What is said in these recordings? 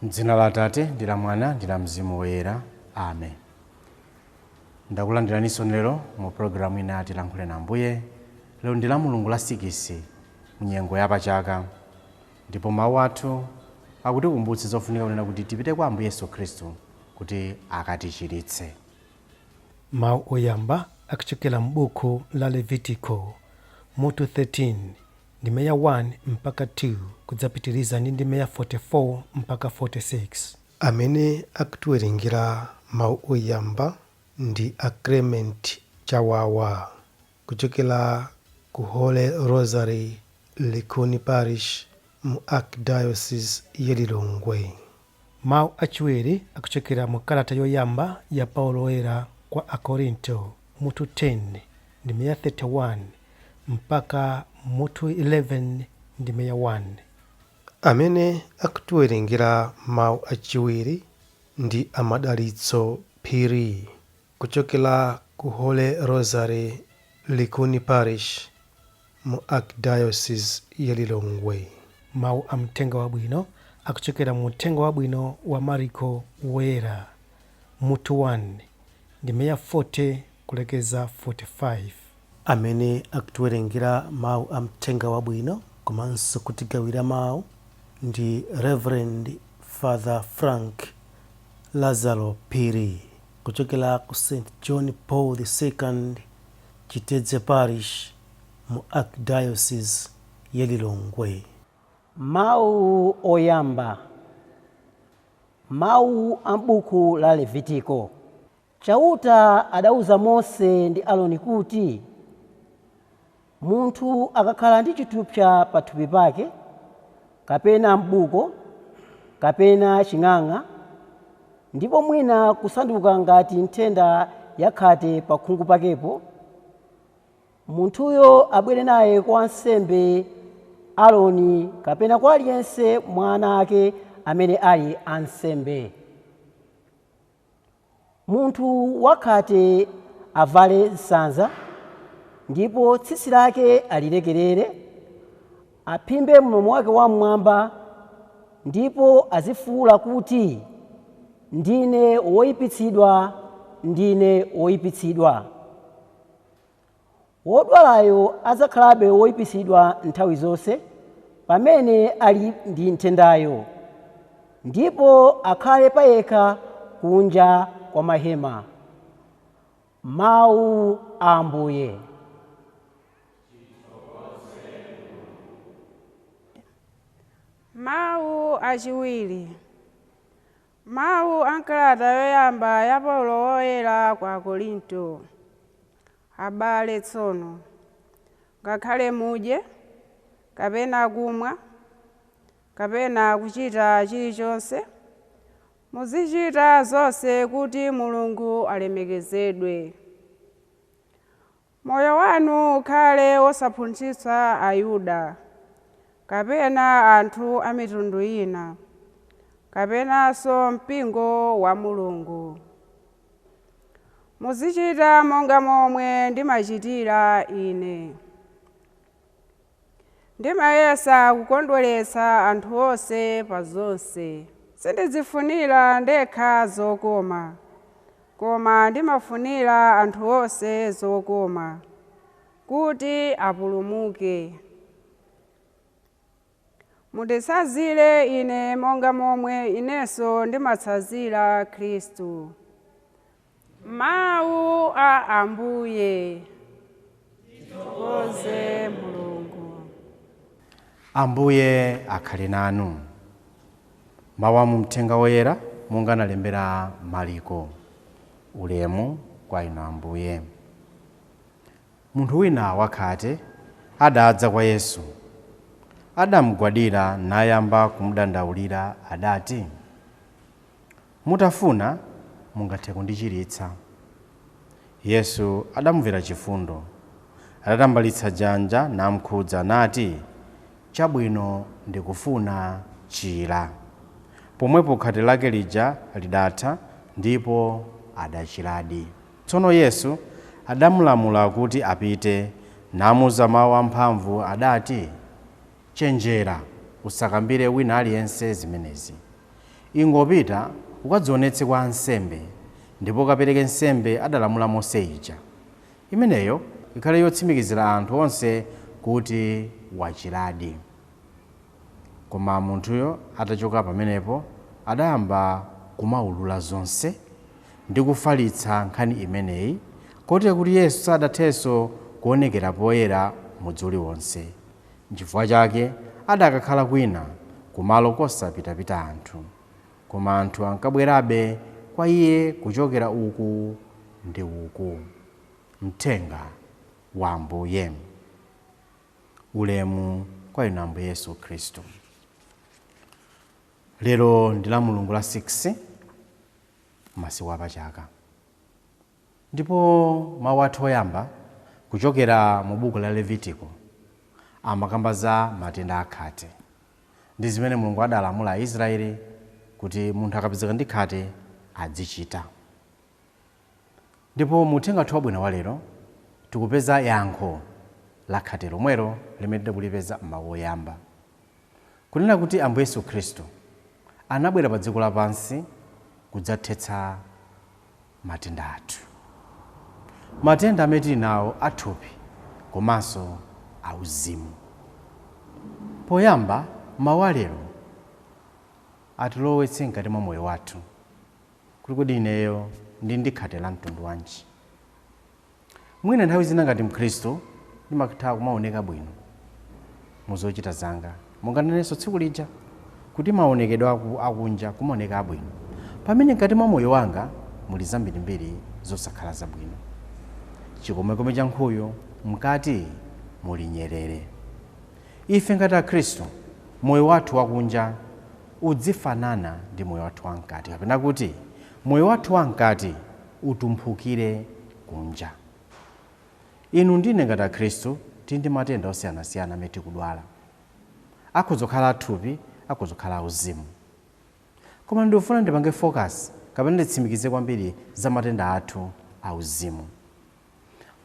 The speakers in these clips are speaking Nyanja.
M'dzina la Atate ndi la Mwana ndi la Mzimu Woyera, amen. Ndakulandiraninso lero mu programu ina Tilankhule na Ambuye. Lero ndi la Mulungu la sikisi munyengo ya pachaka, ndipo mawu athu akutikumbutsa zofunika kunena kuti tipite kwa Ambuye Yesu Khristu kuti akatichiritse. Mawu oyamba akuchokera m'buku la Levitiko mutu 13 ndime ya 1 mpaka 2 kudzapitiriza ndi ndime ya 44 mpaka 46. Amene akutiwerengera mawu oyamba ndi a Clement Chawawa kuchokera ku Holy Rosary Likuni Parish mu Archdiocese ya Lilongwe. Mawu achiwiri akuchokera mu kalata yoyamba ya Paulo Woyera kwa Akorinto mutu 10 ndime ya 31 mpaka mutu 11 ndime ya 1. Amene akutiwerengera mawu achiwiri ndi Amadalitso Phiri kuchokera ku Holy Rosary Likuni Parish mu Archdiocese ya Lilongwe. Mawu a Mthenga Wabwino akuchokera mu Uthenga Wabwino wa Mariko Woyera mutu 1 ndime ya 40 kulekeza 45. Amene akutiwerengera mawu a Mthenga Wabwino komanso kutigawira mawu ndi Reverend Father Frank Lazaro Phiri kuchokera ku St John Paul II Chitedze Parish mu Archdiocese ya Lilongwe. Mawu oyamba. Mawu a m'buku la Levitiko. Chauta adauza Mose ndi Aaroni kuti, munthu akakhala ndi chithupsa pathupi pake, kapena m'buko, kapena ching'ang'a, ndipo mwina kusanduka ngati nthenda yakhate pa khungu pakepo, munthuyo abwere naye kwa wansembe Aaroni kapena kwa aliyense mwa ana ake amene ali ansembe. Munthu wakhate avale nsanza, ndipo tsitsi lake alilekerere, aphimbe mlomo wake wam'mwamba, ndipo azifuwula kuti, ndine woyipitsidwa, ndine woyipitsidwa. Wodwalayo adzakhalabe woyipitsidwa nthawi zonse pamene ali ndi nthendayo, ndipo akhale payekha kunja kwa mahema. Mawu a Ambuye. Mawu achiwiri. Mawu a nkalata yoyamba ya Paulo Woyera kwa Akorinto. Abale tsono, ngakhale mudye, kapena kumwa, kapena kuchita chilichonse, muzichita zonse kuti Mulungu alemekezedwe. Moyo wanu ukhale wosaphunzitsa Ayuda, kapena anthu a mitundu ina, kapenanso mpingo wa Mulungu. Muzichita monga momwe ndimachitira ine. Ndimayesa kukondweretsa anthu onse pa zonse. Sindidzifunira ndekha zokoma, koma ndimafunira anthu onse zokoma, kuti apulumuke. Munditsanzire ine monga momwe inenso ndimatsanzira Khristu. Mawu a Ambuye. Tithokoze Mulungu. Ambuye akhale nanu. Mawu a mu Mthenga Woyera monga analembera Mariko. Ulemu kwa inu Ambuye. Munthu wina wakhate adadza kwa Yesu, adamugwadira nayamba kumudandaulira, adati, mutafuna mungathe kundichiritsa. Yesu adamumvera chifundo, adatambalitsa dzanja namkhudza nati, chabwino ndikufuna, chira. Pomwepo khate lake lija lidatha, ndipo adachiradi. Tsono Yesu adamulamula kuti apite, namuuza mawu amphamvu adati, "Chenjera, usakambire wina aliyense zimenezi. Ingopita ukadzionetse kwa ansembe, ndipo ukapereke nsembe adalamula Mose ija. Imeneyo ikhale yotsimikizira anthu onse kuti wachiradi." Koma munthuyo atachoka pamenepo adayamba kumaulula zonse ndi kufalitsa nkhani imeneyi, kotero kuti Yesu sadathenso kuonekera poyera mudzi uliwonse. Nchifukwa chake adakakhala kwina, kumalo kosapitapita anthu. Koma anthu ankabwerabe kwa iye kuchokera uku ndi uku. Mthenga wa Ambuye. Ulemu kwa inu Ambuye Yesu Khristu. Lero ndi la Mulungu la 6 masiku apachaka, ndipo mawu athu oyamba kuchokera mu buku la Levitiko amakamba za matenda akhate ndi zimene Mulungu adalamula Aisraeli kuti munthu akapezeka ndi khate adzichita. Ndipo mu uthenga wathu wabwino wa lero tikupeza yankho la khate lomwelo limene tikulipeza m'mawu oyamba, kunena kuti Ambuye Yesu Khristu anabwera pa dziko lapansi kudzathetsa matenda athu, matenda amene tili nawo athupi komanso auzimu. Poyamba, mawu alero atilowetse mkati mwa moyo wathu kuti kodi ineyo ndi ndi khate la mtundu wanji. Mwina nthawi zina ngati Mkhristu ndimakhala kumaoneka bwino muzochita zanga, monga nanenso tsiku lija kuti maonekedwe akunja kumaoneka abwino, pamene mkati mwa moyo wanga muli zambirimbiri zosakhala zabwino. Chikomekome cha nkhuyu mkati muli nyerere. Ife ngati Akhristu, moyo wathu wakunja udzifanana ndi moyo wathu wamkati, kapena kuti moyo wathu wamkati utumphukire kunja. Inu ndine ngati Akhristu tili ndi matenda osiyanasiyana amene tikudwala. Akhoza kukhala athupi, akhoza kukhala auzimu. Koma ndikufuna ndipange focus kapena nditsimikize kwambiri za matenda athu auzimu.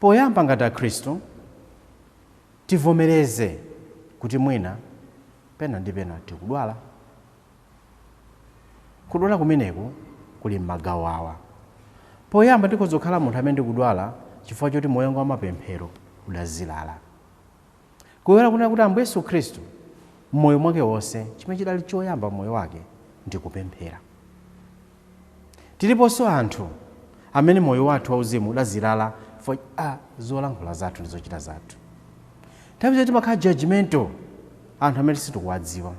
Poyamba ngati Akhristu tivomereze kuti mwina pena ndi pena tikudwala. Kudwala kumeneku kuli m'magawo awa. Poyamba ndikhoza kukhala munthu amene ndikudwala chifukwa choti moyo wanga wamapemphero udazilala. Kuwera kunena kuti Ambuye Yesu Khristu mmoyo mwake wonse chimene chidali choyamba mmoyo wake ndi kupemphera. Tiliponso anthu amene moyo wathu wauzimu udazilala chifukwa zolankhula zathu ndi zochita zathu. Nthawi zina timakhala judgmental anthu amene sitikuwadziwa.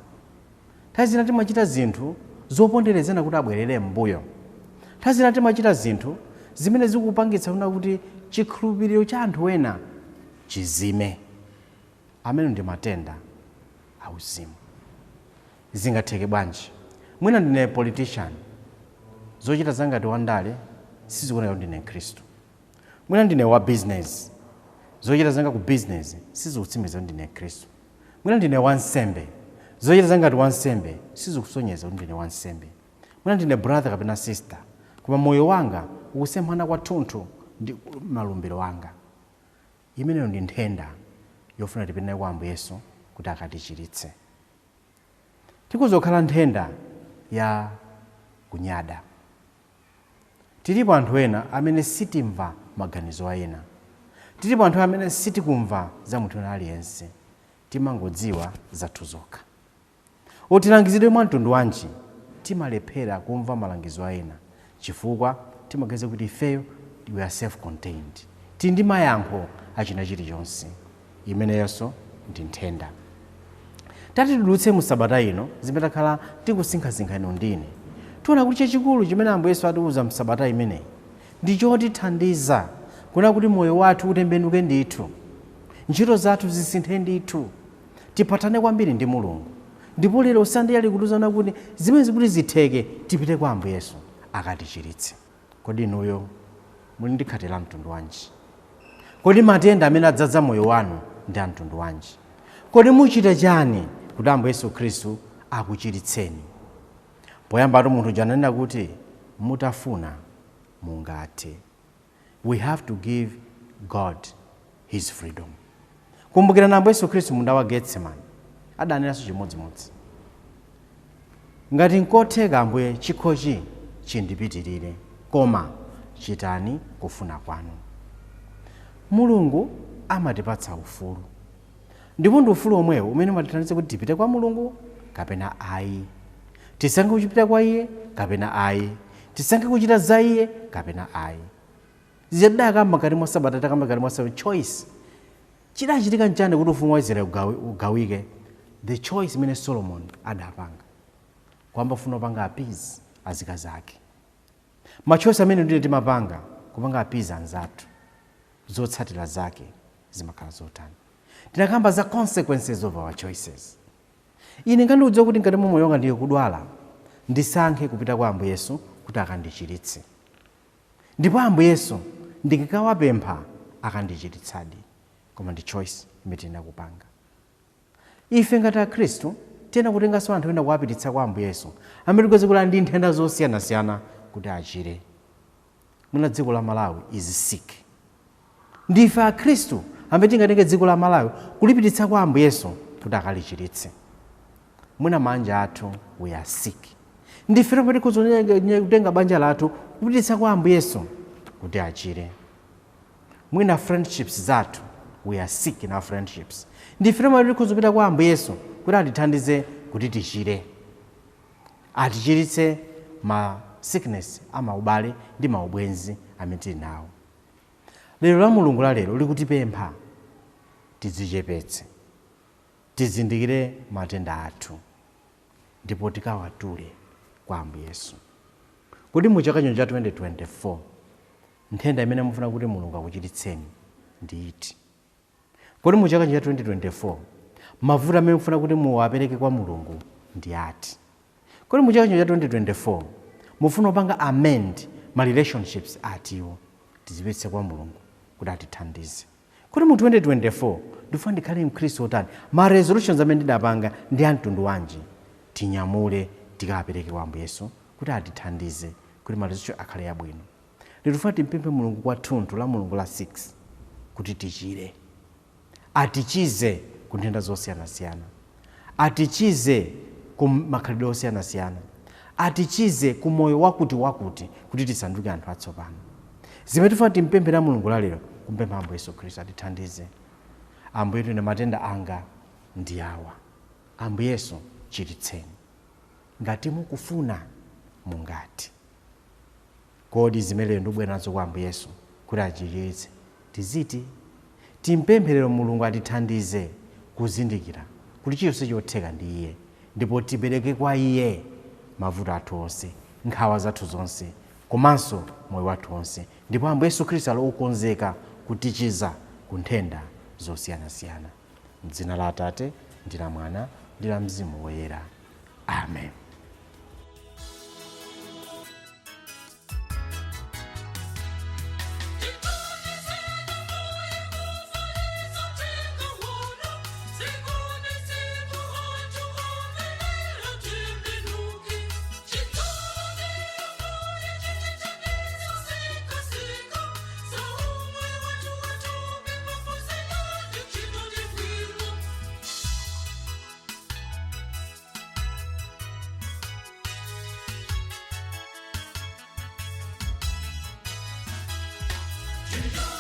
Nthawi zina timachita zinthu zoponderezana kuti abwerere m'mbuyo. Nthawi zina timachita zinthu zimene zikupangitsa kuna kuti chikhulupiriro cha anthu ena chizime. Amene ndi matenda auzimu. Zingatheke bwanji? Mwina ndine politician, zochita zanga ngati wandale sizikuoneka kuti ndine Mkhristu. Mwina ndine wa business, zochita zanga ku business sizikutsimikiza kuti ndine Mkhristu. Mwina ndine wansembe, zochita zanga ngati wansembe sizikusonyeza kuti ndine wansembe. Mwina ndine brother kapena sister, koma moyo wanga ukusemphana kwathunthu ndi malumbiro anga. Imeneyo ndi nthenda yofuna tipite kwa Ambuye Yesu kuti akatichiritse. Tikuzokhala nthenda ya kunyada. Tilipo anthu ena amene sitimva maganizo a ena. Tilipo anthu amene sitikumva za munthu wina aliyense, timangodziwa zathu zokha. Utilangizidwe mwa mtundu wanji, timalephera kumva malangizo a ena chifukwa timaganiza kuti ifeyo we are self-contained, tili ndi mayankho achina chilichonse. Imeneyonso ndi nthenda. Tatidutse mu sabata ino zimene takhala tikusinkhasinkha inu ndine, tiona kuti chachikulu chimene Ambuye Yesu atiuza msabata imeneyi ndi chotithandiza kuna kuti moyo wathu utembenuke ndithu, ntchito zathu zisinthe ndithu, tiphatane kwambiri ndi Mulungu. Ndipo lero Sunday yali kutiuzana kuti zimene zikuti zitheke tipite kwa Ambuye Yesu akatichiritse. Kodi inuyo muli ndi khate la mtundu wanji? Kodi matenda amene adzadza moyo wanu ndi a mtundu wanji? Kodi muchita chani kuti Ambuye Yesu Khristu akuchiritseni? Poyambatu munthu uja ananena kuti mutafuna mungathe. We have to give God his freedom. Kumbukirani Ambuye Yesu Khristu munda wa Getsemani adanenaso chimodzimodzi, ngati nkotheka Ambuye chikhochi chindipitirire, koma chitani kufuna kwanu. Mulungu amatipatsa ufulu, ndipo ndi ufulu omwewo umene umatithandiza kuti tipite kwa Mulungu kapena ayi, tisankhe kuchipita kwa Iye kapena ayi, tisankhe kuchita za Iye kapena ayi. Zidakamba mkati mwa sabata, takamba mkati mwa sabata, choice. Chidachitika nchani kuti ufumu wa Israeli ugawike? The choice imene Solomon adapanga, kwamba ufuna upanga appease azikazi ake. Ma choice amene ndiye timapanga kupanga appease anzathu, zotsatira zake zimakhala zotani? Tinakamba za consequences of our choices. Ine ngandiudziwa kuti ngati moyo wanga ndiye kudwala, ndisankhe kupita kwa Ambuye Yesu kuti akandichiritse, ndipo Ambuye Yesu ndikikawapempha akandichiritsadi. Koma ndi choice imene tiyena kupanga. Ife ngati Akhristu tiyena kutenganso anthu ena kuwapititsa kwa Ambuye Yesu amene tikuweza kuti ali ndi nthenda zosiyanasiyana kuti achire. Mwina dziko la Malawi is sick. Ndife Akhristu amene tingatenge dziko la Malawi kulipititsa kwa Ambuye Yesu kuti akalichiritse. Mwina manja athu we are sick. Ndife tomwe tikhoza kutenga banja lathu kupititsa kwa Ambuye Yesu kuti achire. Mwina friendships zathu, we are sick in our friendships. Ndife tomwe tikhoza kupita kwa Ambuye Yesu kuti atithandize kuti tichire, atichiritse ma sickness amaubale ndi maubwenzi amene tili nawo. Lero la Mulungu la lero likutipempha tidzichepetse, tizindikire matenda athu ndipo tikawatule kwa Ambuye Yesu. Kodi mu chaka chino cha 2024 nthenda imene mufuna kuti Mulungu akuchiritseni ndi iti? Kodi mu chaka chino cha 2024 mavuto amene mufuna kuti muwapereke kwa Mulungu ndi ati? Kodi mu chaka chino cha 2024 mufuna kupanga amend ma relationships atiwo? Tizipitse kwa Mulungu kuti atithandize. Kodi mu 2024 ndifuna ndikhale mkhristu otani? Ma resolutions amene ndidapanga ndi a mtundu wanji? Tinyamule tikawapereke kwa Ambuye Yesu kuti atithandize kuti ma resolution akhale yabwino. Lero tifuna timpemphe Mulungu kwathunthu la Mulungu la 6 kuti tichire, atichize ku nthenda zosiyanasiyana, atichize ku makhalidwe osiyanasiyana, atichize ku moyo wakuti wakuti, kuti tisanduke anthu atsopano. Zimene tifuna timpemphera Mulungu la lero, kumpempha Ambuye Yesu Khristu atithandize. Ambuye, ine matenda anga ndi awa, Ambuye Yesu chiritseni. Ngati mukufuna mungati. Kodi zimene ndikubwera nazo kwa Ambuye Yesu kuti achichiritse tiziti? Timpempherero Mulungu atithandize kuzindikira kuti chilichonse chotheka ndi Iye, ndipo tipereke kwa Iye mavuto athu onse, nkhawa zathu zonse, komanso moyo wathu onse. Ndipo Ambuye Yesu Khristu ali okonzeka kutichiza ku nthenda zosiyanasiyana. M'dzina la Atate ndi la Mwana ndi la Mzimu Woyera. Amen. Children.